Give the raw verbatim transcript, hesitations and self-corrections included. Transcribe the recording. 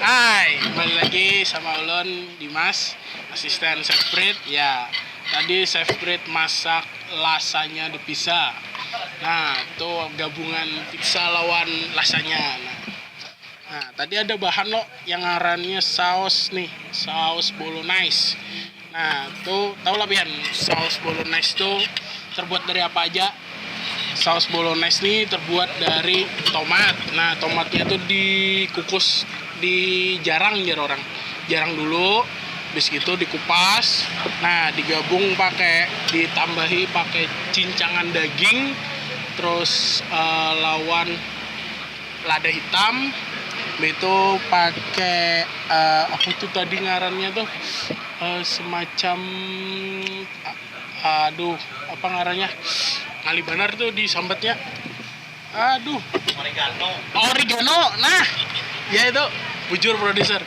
Hai, kembali lagi sama ulun Dimas, asisten chef Brit. Ya, tadi chef Brit masak lasanya di pizza. Nah, itu gabungan pizza lawan lasanya. Nah, nah, tadi ada bahan lo yang ngarannya saus nih, saus bolognese. Nah, tuh tau lah pian, saus bolognese tuh terbuat dari apa aja? Saus bolognese nih terbuat dari tomat. Nah, tomatnya tuh dikukus, dijarang jar orang. Jarang dulu, habis gitu dikupas. Nah, digabung pakai, ditambahi pakai cincangan daging, terus eh, lawan lada hitam, itu pakai eh, apa itu tadi ngarannya tuh? Eh, semacam, aduh, apa ngarannya? Ngalih banar tuh disambatnya. Aduh, oregano. Nah, ya itu, bujur produser.